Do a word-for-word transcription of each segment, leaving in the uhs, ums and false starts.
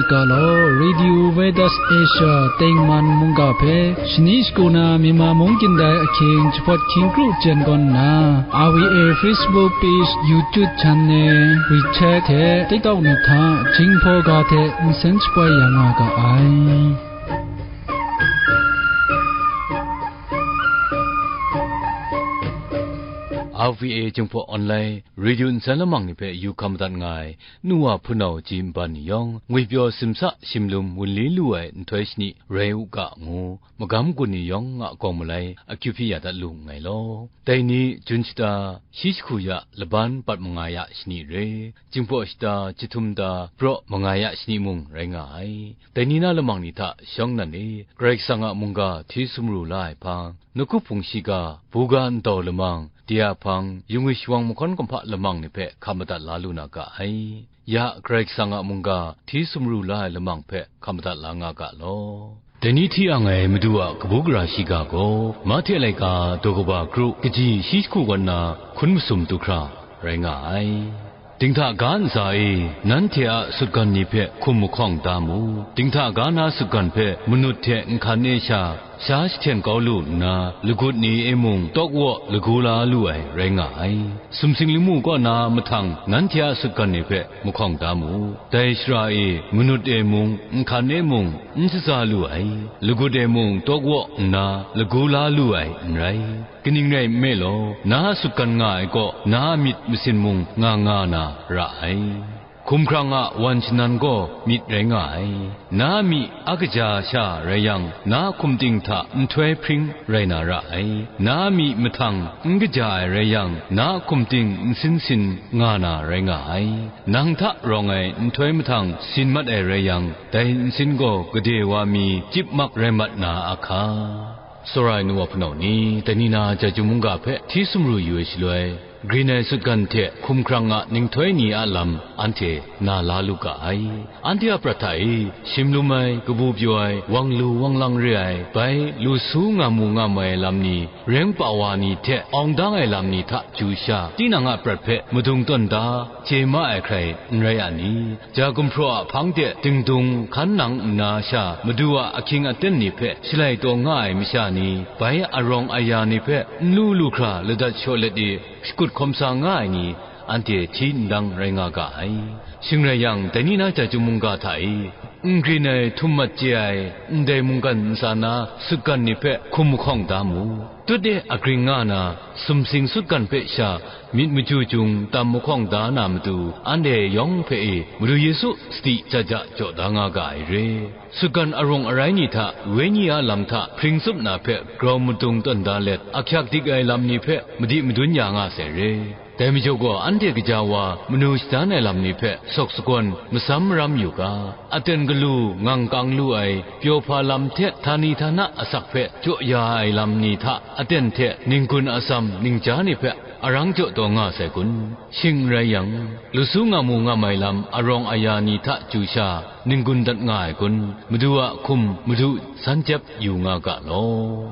Ga law, Radio Vedas Asia tengman mungga hpe shani shagu na Myanmar mung kyin dai ahkying jahpawt hkying kru jen gawn nna, R V A Facebook page, YouTube channel, WeChat hte TikTok ni hta Jinghpaw ga hte nsen shapoi ya nga ga ai. R V A Jinghpaw Online Radio nsen lamang ni hpe yu hkam madat nga ai nu wa hpunau ji nban ni yawng, ngwipyaw simsa shimlum wunli lu ai nhtoi shani rai u ga ngu, magam gun ni yawng a gawng malai akyu hpyi ya dat lu nngai law. Dai ni, Jun shata shi jahku ya laban bat manga ya shani re, Jinghpaw shata jahtum da braw manga ya shani mung rai nga ai. Dai ni na lamang ni hta shawng nan e, Karai Kasang a mungga hti sumru la ai hpang, nawku hpung shiga, buga ndau lamang, de a hpang, yungi shawang mahkawn kumhpa lamang ni hpe hkam madat la lu na ga ai. Ya Karai Kasang a mungga hti sumru la ai lamang hpe hkam madat la nga ga law. Dai ni hti ang ai Madu a kabu gara shiga gaw, Mahte laika daw kaba kru kaji shi jahku wan na hkun masum du hkra rai nga ai. Dinghta ga ntsa e, nanhte a sutgan ni hpe hkum mahkawng da mu. Dinghta ga na sutgan hpe manut hte nhkan e sha, sha jahten kau lu nna, lagut ni e mung tawk waw lagu la lu ai rai nga ai. Sumsing lamu kaw na mahtang nanhte a sutgan ni hpe mahkawng da mu. Dai shara e manut e mung, nhkan e mung n shaza lu ai, lagut e mung tawk waw nna lagu la lu ai n rai. Kaning rai nme law, na a sutgan nga ai kaw, na a myit masin mung nga nga na ra ai. Hkumhkrang a wan shanan gaw myit rai nga ai. Na a myi a kaja sha rai yang, na a hkum ting hta nhtoi hpring rai na ra ai. Na a myi mahtang n kaja ai rai yang, na a hkum ting nsin sin nga na rai nga ai. Nang hta rawng ai nhtoi mahtang sin mat ai rai yang, dai nsin gaw gade wa mi chyip mak rai mat na a hka. Tsawra ai nu wa hpunau ni, dai ni na Jaju mungga hpe hti sumru yu ai shaloi, grin ai sutgan hte hkumhkrang a ninghtoi ni a lam anhte na la lu ga ai. Anhte a prat hta e, shimlum ai, kabu pyaw ai, wang lu wang lang re ai, bai lu su nga mu nga mai ai lam ni, reng pa wa ni hte awng dang ai lam ni hta chyu sha, tinang a prat hpe madung tawn da, chye ma ai hkrai n rai a ni? Ja gumhpraw a hpang de dingdung hkan nang nna sha, Madu a ahkying aten ni hpe shalai taw nga ai masha ni, bai arawng aya ni hpe n lu lu hkra ladat shaw let e, shakut hkawm sa nga ai ni, anhte hti ndang rai nga ga ai. Shing rai yang, dai ni na Jaju mungga hta e, n grin ai, htum mat chye ai, ndai mungkan ntsa na sutgan ni hpe hkum mahkawng da mu. Tut e, agring nga na, sumsing sutgan hpe sha myit maju jung tam mahkawng da na matu, anhte yawng hpe e Madu Yesu sadi ja ja jaw da nga ga ai re. Sutgan arung arai ni hta, wenyi a lam hta hpring tsup na hpe grau madung tawn da let, ahkyak dik ai lam ni hpe madi madun ya nga sai re. Dai majaw gaw, anhte gaja wa manu shadan ai lam ni hpe sawk sagawn masam maram yu ga, aten galu ngang kang lu ai, pyaw hpa lam hte htani htana asak hpe jaw ya ai lam ni hta aten hte ninggun atsam ningja ni hpe arang jaw taw nga sai kun? Shing n rai yang, lu su nga mu nga mai lam arawng aya ni hta chyu sha ninggun dat nga ai kun? Madu a hkum madu san jep yu nga ga law.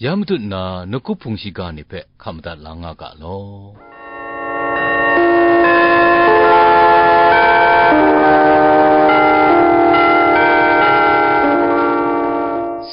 Ya matut nna, nawku hpung shiga ni hpe hkam madat la nga ga law.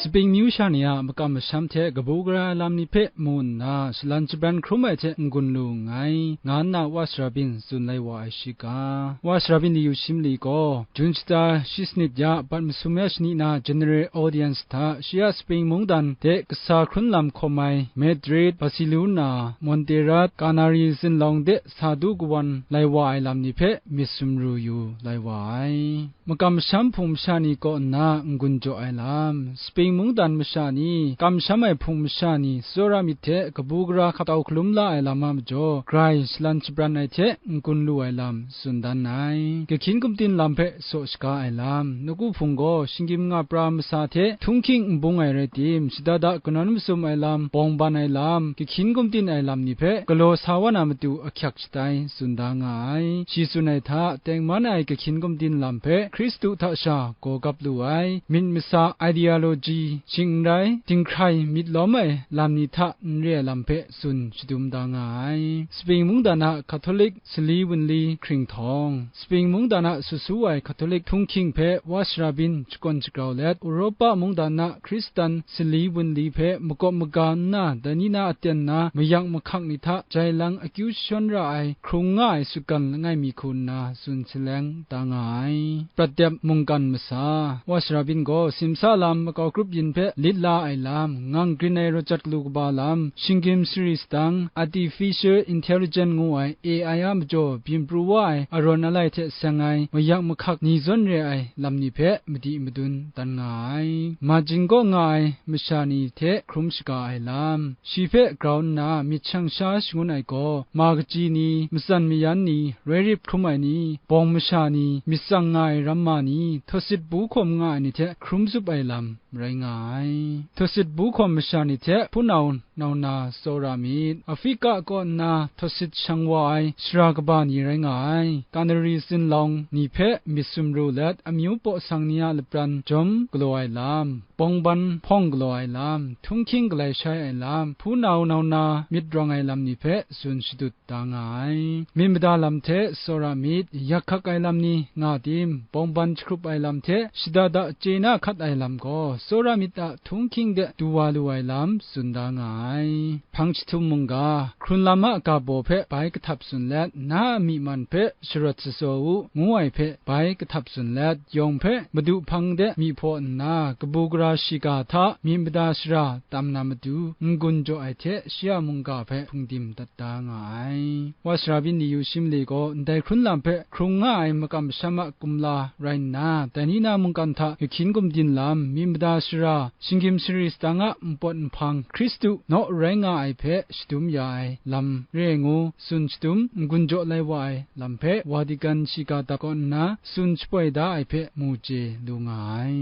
Spring myu sha ni a makam masham hte kabu gara ai lam ni hpe mu nna, shalan shabran hkrum ai hte n-gun lu nngai, nga nna Wa Sara Byin tsun lai wa ai shiga. Wa Sara Byin di yu shim li gaw, Jun shata shi sanit ya bat masum ya shani na General Audience hta, shi a Spring mungdan de kasa hkrun lam hkawm ai Madrid, Barcelona, Montserrat, Canary zinlawng de sa du kawan lai wa ai lam ni hpe myit sumru yu lai wa ai. Makam masham hpung masha ni kaw nna n-gun jaw ai lam, Spring mungdan masha ni, kamsham ai hpung masha ni, tsawra myit hte kabu gara hkap tau hkalum la ai lam a majaw, grai shalan shabran ai hte n-gun lu ai lam tsun dan ai. Kahkyin gumtin lam hpe saw shaga ai lam, nawku hpung gaw shinggyim nga pra masa hte htunghking n bung ai rai tim, shada da kanawn masum ai lam, bawng ban ai lam, kahkyin gumtin ai lam ni hpe galaw sa wa na matu ahkyak shatai tsun da nga ai. Shi tsun ai hta, tengman ai kahkyin gumtin lam hpe Hkristu hta sha gaw gap lu ai, myit masa ideology shing n rai, dinghkrai myit lawm ai lam ni hta n re ai lam hpe tsun shadum da nga ai. Spring mungdan a Catholic sali wunli hkringhtawng, Spring mungdan a susu ai Catholic htunghking hpe wa sara byin shakawn shagrau let, Europa mungdan a Hkristan sali wunli hpe makawp maga nna, dai ni na aten na mayak mahkak ni hta jai lang akyu jashawn ra ai hkrung nga ai sutgan langai mi hku nna tsun saleng da nga ai. Prat dep mungkan masa, wa sara byin gaw simsa lam makau grup yin hpe lit la ai lam, ngang grin ai rawt jat galu kaba lam, shinggyim sari sadang, artificial intelligence ngu ai A I a majaw byin pru wa ai arawn alai hte seng ai mayak mahkak ni zawn re ai lam ni hpe madi madun dan nga ai. Majin kaw nga ai masha ni hte hkrum shaga ai lam, shi hpe grau nna myit shang sha shangun ai gaw, ma kaji ni, matsan mayan ni, roi rip hkrum ai ni, bawng masha ni, myit tsang nga ai ramma ni, htawsit bu hkawm nga ai ni hte hkrum zup ai lam rai nga ai. Htawsit bu hkawm masha ni hte hpunau nau na tsawra myit. Afrika kaw nna htawsit shang wa ai shara kaba ni rai nga ai. Kanari zinlawng ni hpe myit sumru let, amyu paw sang ni a lapran jawm galaw ai lam, bawngban hpawng galaw ai lam, htunghking galai shai ai lam, hpunau nau na myit rawng ai lam ni hpe tsun shadut da nga ai. Myit mada lam hte tsawra myit, yak hkak ai lam ni nga tim, bawngban jahkrup ai lam hte shada da chye na hkat ai lam gaw, tsawra myit a htunghking de du wa lu ai lam tsun da nga ai. Hpang jahtum mungga, hkrun lam a ga baw hpe bai kahtap tsun let, na a myi man hpe sharawt shatsaw u, ngu ai hpe bai kahtap tsun let, yawng hpe madu hpang de myi hpaw nna, kabu gara shiga hta myit mada shara tam na matu, n-gun jaw ai hte shi a mungga hpe hpungdim dat da nga ai. Wa sara byin ni yu shi mali gaw ndai hkrun lam hpe hkrung nga ai makam masham a kumla rai nna, dai ni na mungkan hta ahkyin gumdin lam, myit mada shara, shinggyim sari sadang a npawt nhpang Hkristu naw rai nga ai hpe shadum ya ai lam re ai ngu, tsun shadum n-gun jaw lai wa ai lam hpe Vatican shiga dap kaw nna tsun shapoi da ai hpe mu chye lu nga ai.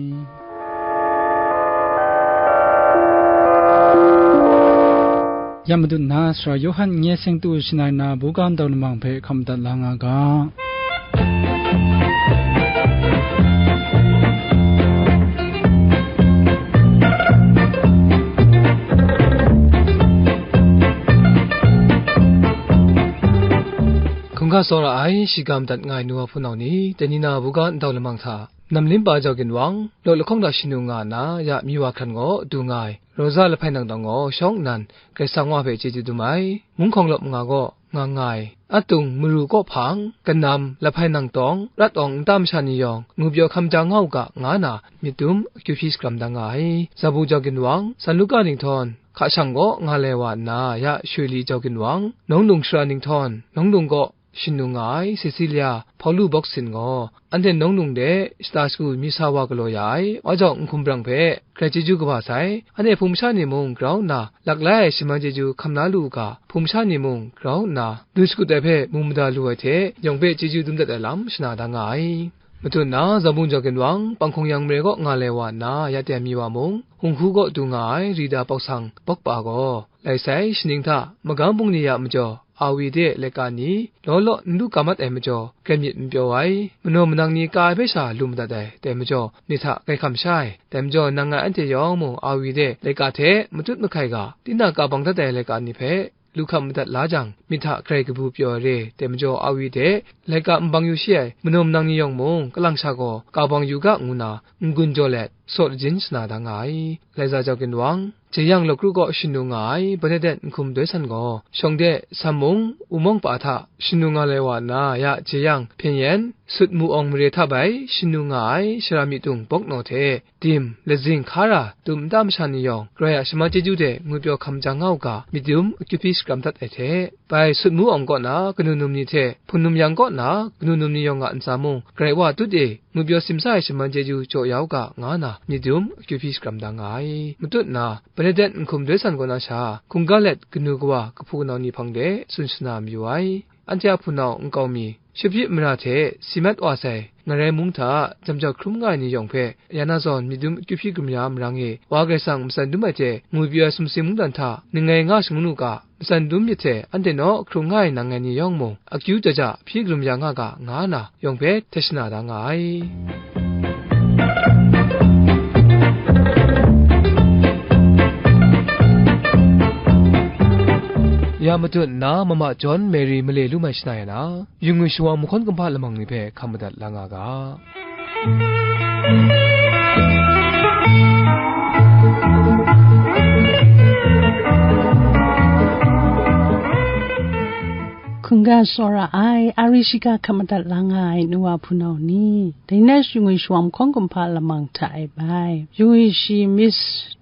Ya madun na, Sara Yawhan Nye Seng Tu Shangai Na Buga Ndau Lamang hpe hkam dat la nga ga. Hkungga tsawra ai, shiga madat nga ai nu wa hpunau ni, dai ni na buga ndau lamang hta, Namlim pa jau ginwang, law lahkawng hta shanu nga nna, ya myi wa hkran gaw du nga ai, Rosa lahpai nang tawng gaw shawng nnan, Karai Kasang Wa hpe chyeju dum ai. Mung hkawng lawp nga gaw nga nga ai. Atung maru kawhpang, kanam, lahpai nang tawng, rat awng nta masha ni yawng, ngupyaw hkam ja nga u ga, nga na, myit dum akyu hpyi shakram da nga ai. Zabu jau ginwang, San Luka ninghtawn, hka shang gaw nga lai wa nna, ya Shoi Li jau ginwang, nawng nung shara ninghtawn, nawng nung gaw, shanu nga ai Cecilia, Hpawlu bawk sin gaw, anhte nawng nung de shata shagu mi sa wa galaw ya ai, wa jawng n hkum brang hpe, grai chyeju kaba sai, anhte hpung masha ni mung grau nna, lak lai ai shaman chyeju hkam la lu u ga, hpung masha ni mung grau nna, lu shakut ai hpe mu mada lu ai hte, yawng hpe chyeju dum dat ai lam shana da nga ai. Matut na, Zabung jau ginwang, Panghkung Yang mare kaw nga lai wa nna, ya teng mi wa mung, hung hku kaw du nga ai, Rida Pawksang bawk pa gaw, lai sai, shaning hta, magam bungli a majaw, awi de laika ni, law law n lu ka mat ai majaw, grai myit n pyaw ai, manaw manang ni ka ai hpe sha lu madat ai, dai majaw, ni hta grai hkam sha ai, dai majaw, nang ngai anhte yawng mung awi de laika hte matut mahkai ga, tinang ka bang dat ai laika ni hpe, lu hkam madat la jang, myit hta grai kabu pyaw ai re, dai majaw, awi de laika nbang yu shi ai, manaw manang ni yawng mung, kalang sha gaw, ka bang yu ga, ngu na, n-gun jaw let, saw lajin shana da nga ai. Laiza jau ginwang, Jeyang law kru kaw shanu nga ai Bernadette Nhkum Doi San gaw, shawng de Sammung, Wumawng pa hta shanu nga lai wa nna, ya Jeyang hpyen yen, sut mu awng mare hta bai shanu nga ai Sara Myitung Bawknaw hte, dim, lazing, hkara, dum nta masha ni yawng, Karai a shaman chyeju de ngwi pyaw hkam ja nga u ga, myit dum akyu hpyi shakram dat ai hte, bai sut mu awng kaw na kanu num ni hte, hpung num yang kaw na kanu num ni yawng a ntsa mung, Karai Wa tut e, ngwi pyaw simsa ai shaman chyeju jaw ya u ga, nga na myit dum akyu hpyi shakram da nga ai. Matut na, Bernadette Nhkum Doi San kaw na sha, hkungga let kanu kawa kahpu kanau ni hpang de tsun shana mayu ai. Anhte a hpunau nkau mi, Shipyip mara hte si mat wa sai, Ngarai mung hta jamjawt hkrum nga ai ni yawng hpe, ya na zawn myit dum akyu hpyi grum ya marang e, Wa Karai Kasang matsan dum ai hte, ngwi pyaw ai sumsing mungdan hta, ninggai nga shangun u ga, matsan dum myit hte anhte naw hkrung nga ai nang ngai ni yawng mung, akyu ja ja hpyi karum ya nga ga, nga na, yawng hpe htet shana da nga ai. Ya matut nna, mama John Mary male lu mai shana ya na, yu ngwi shawa mahkawn kumhpa lamang ni hpe hkam madat la nga ga. Hkungga tsawra ai, a ri shiga hkam madat la nga ai nu wa hpunau ni, dai na shingwi shawam hkawng kumhpa lamang hta e bai, yu ngwi shi Miss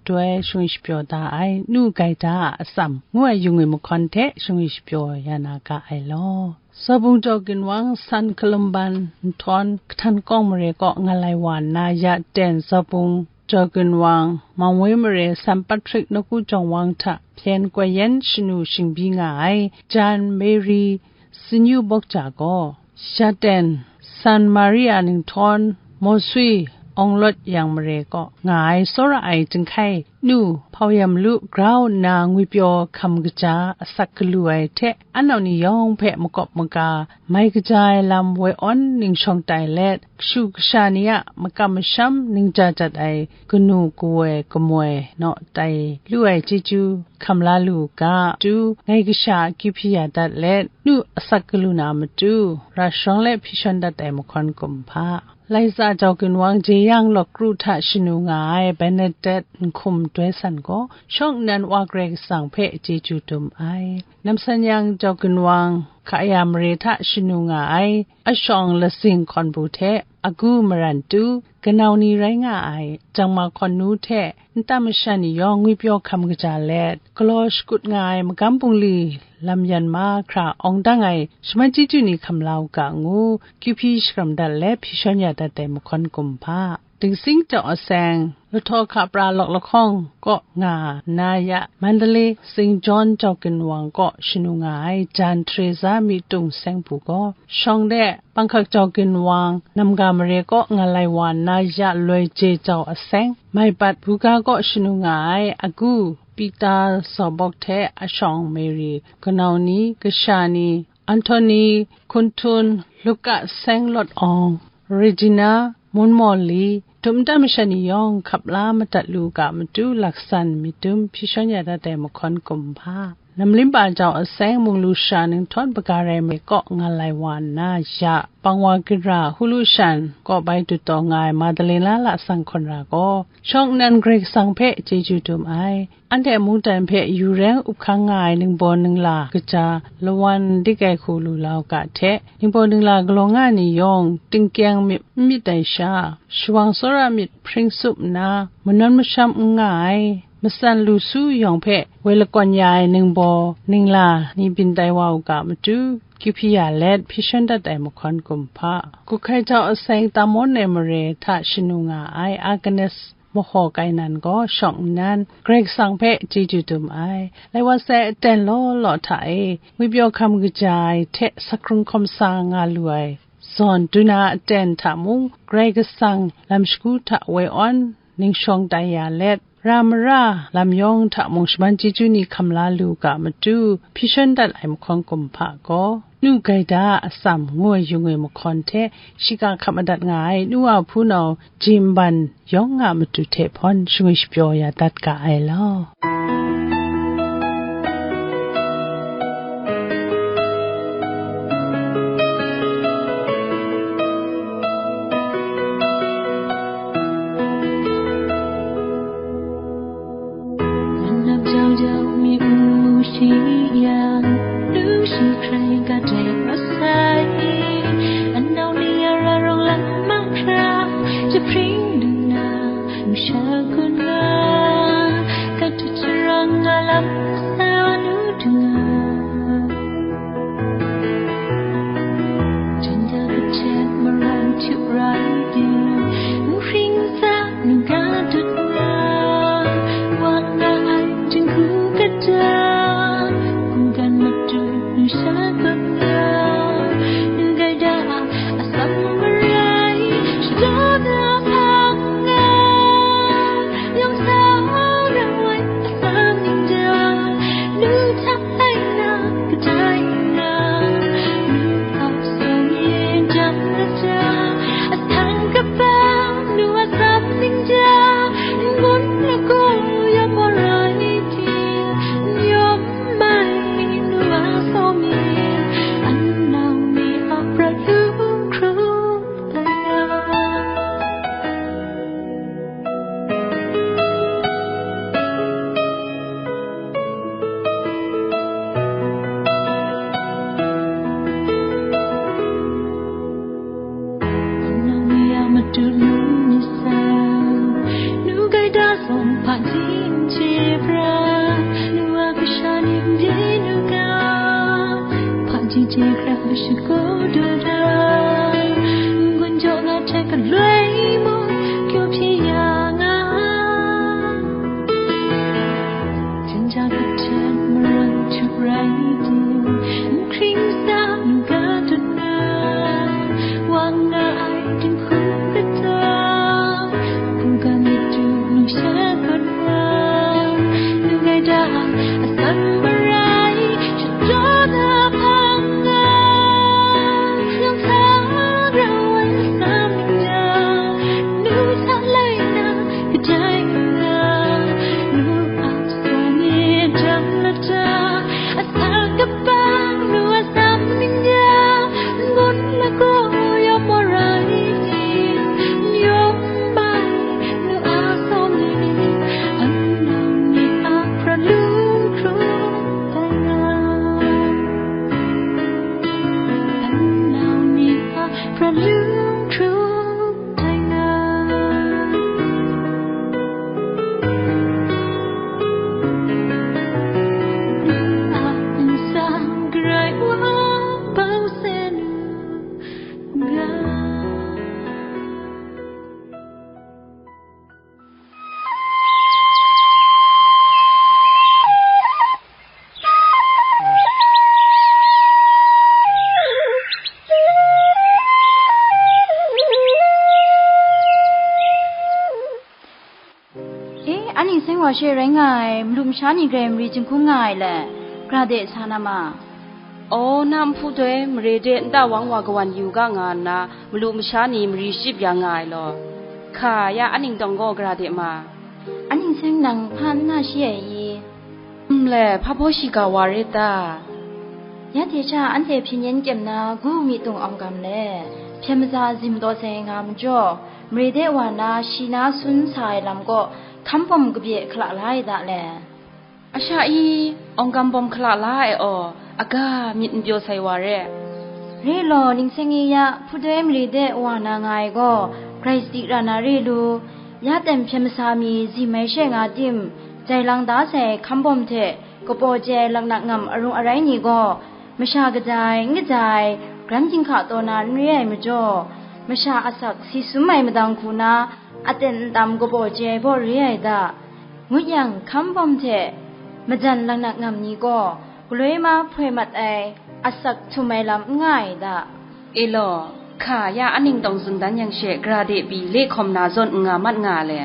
doi shingwi shapyaw da ai nu Gaida a atsam ngu ai yu ngwi mahkawn hte shingwi shapyaw ya na ga ai law. Zawbung Jaw Ginwang san kalumban nhtawm, kahtan kawng mare kaw nga lai wa nna, ya ten Zawbung Jaw Ginwang, Mawngwi mare San Patrick nawku jawng wang hta hpyen koi yan shanu shingbyi nga ai Jan Mary Sinyu Bawkja gaw, ya ten San Maria ninghtawm, Mawswi Awng Lawt Yang mare kaw nga ai tsawra ai jinghkai nu Hpau Yam Lu grau nna ngwipyaw hkam kaja asak galu ai hte, anau ni yawng hpe makawp maga mai kaja ai lam woi awn ningshawng tai let, kashu kasha ni a makam masham ningja jat ai kanu kawoi kamoi naw tai lu ai chyeju hkam la lu ga, tu ngai kasha a kyu hpyi ya dat let, nu asak galu na matu, ra sharawng let hpyi shawn dat ai mahkawn kumhpa. Laisa Jaw Ginwang jeyang lawk kru hta shanu nga ai Bernadette Nhkum Doi San gaw, shawng nnan Wa Karai Kasang hpe chyeju dum ai. Namsan yang Jaw Ginwang Hkaya mare hta shanu nga ai, ashawng Lasing Hkawn Bu hte agu Maran Tu, kanau ni rai nga ai Jangma Hkawn Nu hte nta masha ni yawng ngwipyaw hkam kaja let, galaw shakut nga ai magam bungli lam yan mahkra awng dang ai shaman chyeju ni hkam la u ga ngu, kyu hpyi shakaram dat let hpyi shawn ya dat ai mahkawn kumhpa. Dingsing Jaw Aseng, Lahtaw Hka Pra Lawk Lahkawng kaw nga nna, ya Mandalay Saint John Jaw Ginwang kaw shanu nga ai Jan Teresa Myit Tung Seng Pru gaw, shawng de Panghkak Jaw Ginwang Namga mare kaw nga lai wa nna, ya Loi Je Jaw Aseng, Maipat Buga kaw shanu nga ai agu Pita Zaw Bawk hte ashawng Mary, kanau ni, kasha ni, Anthony Hkun Htun, Luka Seng Lawt Awng, Regina Mun Maw Li, dum nta masha ni yawng hkap la madat lu ga matu, laksan myit dum hpyi shawn ya dat ai mahkawn kumhpa. Namlimpa Jaw Aseng, Munglu Sha Ninghtawm Baga Rai Mare kaw nga lai wa nna, ya Pangwa Ginra Hulu Shan kaw bai dut taw nga ai Madalena Lasang Hkawn Ra gaw, shawng nnan Karai Kasang hpe chyeju dum ai. Anhte mungdan hpe yu reng up hkang nga ai ningbaw ningla kaja lawan dik ai hku lu la u ga hte, ningbaw ningla galaw nga ai ni yawng tingkyeng myit n myit ai sha, shawang tsawra myit hpring tsup nna, manawn masham n nga ai, matsan lu su yawng hpe woi lakawn ya ai ningbaw ningla ni byin tai wa u ga matu, kyu hpyi ya let hpyi shawn dat ai mahkawn kumhpa. Kuhkai Jaw Aseng Tamon ai mare hta shanu nga ai Agnes Mahaw Kainan gaw shawng nnan Karai Kasang hpe chyeju dum ai. Lai wa sai aten law law hta e, ngwipyaw hkam kaja ai hte sakrung hkawm sa nga lu ai zawn, duna aten hta mung Karai Kasang lam shagu hta woi awn ningshawng tai ya let, ra mara lam yawng hta mung shaman chyeju ni hkam la lu ga matu, hpyi shawn dat ai mahkawn kumhpa gaw, Nu Gaida a atsam ngu ai yu ngwi mahkawn hte, shiga hkap madat nga ai nu wa hpunau Jimban yawng a matu hte hpawn shingwi shapyaw ya dat ga ai law. Manap jau jau mi u shi yang, lu shi hkrai ka dai masai. Anau ni ya ra rong lang mahkra, jahpring duna, msha kuna, ka tu charang Shakaw daw da, n-gun jaw nga hte galoi mung, kyaw hpyi ya nga. Jen ja kahten maran htup rai timung, n hkring sa n ga dun na, wa nga ai dinghku kata, mungkan myit du nu sha kaw na, nu gai da, asan marai, shadaw na hpang nga, yang sa rau ai asan ya, nu sa lai na, kadai na, nu a sa ni jang lata, asan kaba, nu a sam ning ya, ngun lagaw yawm marai, yawm mai, nu a sa ni, anang ni a hpra lu hkru tai nga, anang ni a hpra lu hkru tai nga. N sa n grai wa bau se nu nga. E, an ning seng wa she rai nga ai, malu masha ni grai mari jinghkung nga ai le, gra de sa na ma. Aw, na nhpu doi mare de nta wang wa kawan yu ga nga nna, malu masha ni mari shachyip ya nga ai law, hka ya, an ning tawng gaw gra de ma. An ning seng nang hpa n na shi ai i? Nle, hpa baw shiga wa rit ta? Ya hte sha anhte hpyen yen kyem na gu mi tung awng gam le, hpyen maja zim taw sai nga majaw, mare de wa na shi na sun sa ai lam kaw hkam bawm kabye hkala la ai da le. A sha i, awng gam bawm hkala la ai aw, aga myit n pyaw sai wa re. Re law, ningseng e ya, hpudoi mare de wa na nga ai gaw, grai sadi ra na re lu, ya ten hpyen masa mi zim ai she nga tim, jai lang da sai hkam bawm hte, kabaw jai laknak ngam arung arai ni gaw, masha kaja ai, n kaja ai, gran ginhka taw na n re ai majaw, masha asak si sum ai madang hku na, aten ntam kabaw jai baw re ai da, ngut yang, hkam bawm hte majan laknak ngam ni gaw, galoi ma hpoi mat ai, asak htum ai lam n nga ai da. E law, hka ya, an ning tawng tsun dan yang she, gara de pyi le hkawm na zawn n nga mat nga le,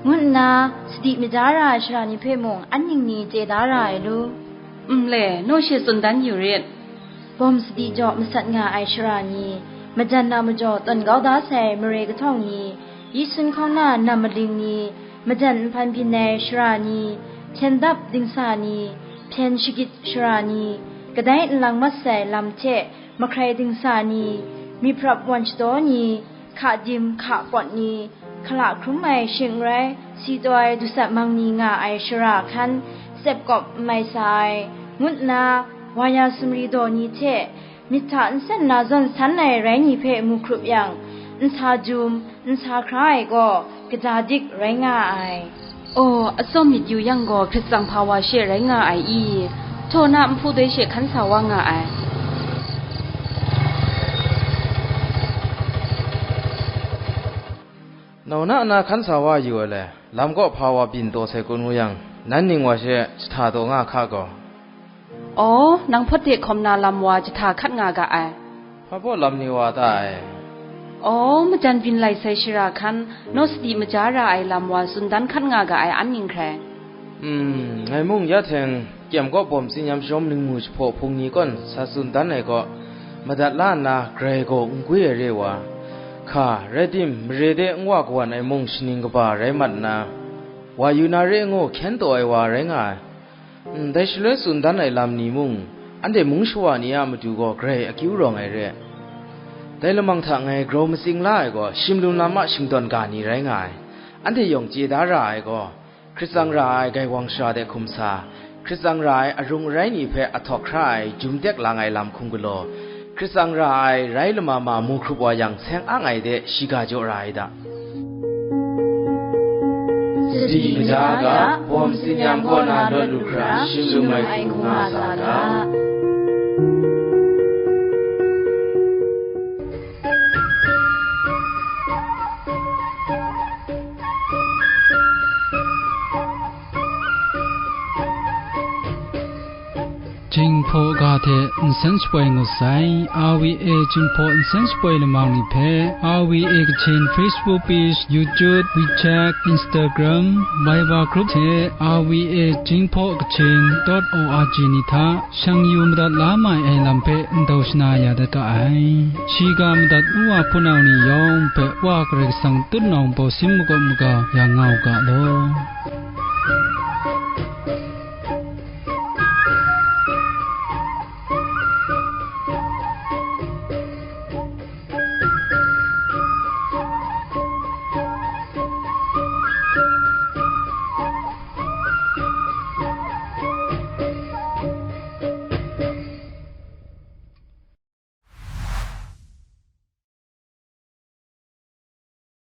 ngu nna sadi maja ra ai sara ni hpe mung an ning ni chye da ra ai lu. Nle, naw she tsun dan yu rit. Bawm sadi jaw masat nga ai sara ni, majan a majaw tawn kau da sai mare kahtawng ni, yi sun hkawng na nam maling ni, majan nhpan byin ai sara ni, hpyen dap dingsa ni, hpyen shagit sara ni, kadai nlang mat sai lam hte mahkrai dingsa ni, myit hprap wan shadaw ni, hka dim hka pawt ni, hkala hkrum ai shing n rai, si taw ai dusat mang ni nga ai shara hkan, tsep kawp n mai sa ai, ngut nna, wa ya sumri daw ni hte, myit hta nsen na zawn san ai rai ni hpe mu hkrup yang, nsa jum, nsa hkra ai gaw, kaja dik rai nga ai. Aw, atsawm myit yu yang gaw, hkrit tsang hpa wa she rai nga ai i? Htaw na nhpu doi she hkan sa wa nga ai. Nau na na hkan sa wa yu ai le, lam kaw hpa wa byin taw sai kun ngu yang, nan ning wa she jahta taw nga hka gaw. Aw, nang hpawt de hkawm na lam wa jahta hkat nga ga ai. Hpa baw lam ni wa ta ai? Aw, majan byin lai sai shara hkan, naw sadi maja ra ai lam wa tsun dan hkat nga ga ai an ning hkrai. Hmm, ngai mung ya hteng kyem kaw bawm tsinyam sharawm ningmu jahpaw hpung ni kawn sa tsun dan ai kaw, madat la nna grai gaw n gwi ai re wa, hka, rai tim, mare de n wa kawan ai mung shaning kaba rai mat nna, wa yu na re ngu hkyen taw ai wa rai nga ai. Ndai shaloi tsun dan ai lam ni mung, anhte mung shawa ni a matu gaw grai akyu rawng ai re. Dai lamang hta ngai grau matsing la ai gaw, shimlum lam a shingdawn ga ni rai nga ai. Anhte yawng chye da ra ai gaw, hkrit tsang ra ai gaiwang shara de hkum sa, hkrit tsang ra ai arung arai ni hpe ahtawk hkra ai jum tek lang ai lam hkum galaw, hkrit tsang ra ai rai lama ma mu hkrup wa yang, seng ang ai de shiga jaw ra ai da. Sadi maja ga, bawm tsinyam kaw na lawt lu hkra, shim lu ai hku nga sa ga. Jinghpaw ga hte nsen shapoi ngut sai. R V A Jinghpaw nsen shapoi lamang ni hpe R V A Kachin Facebook page, YouTube, WeChat, Instagram, Viber group hte R V A Jinghpaw Kachin dot O R G ni hta shang yu madat la mai ai lam hpe ndau shana ya dat ga ai. Shiga madat n wa hpunau ni yawng hpe Wa Karai Kasang tutnawng bawsin makawp maga ya nga u ga law.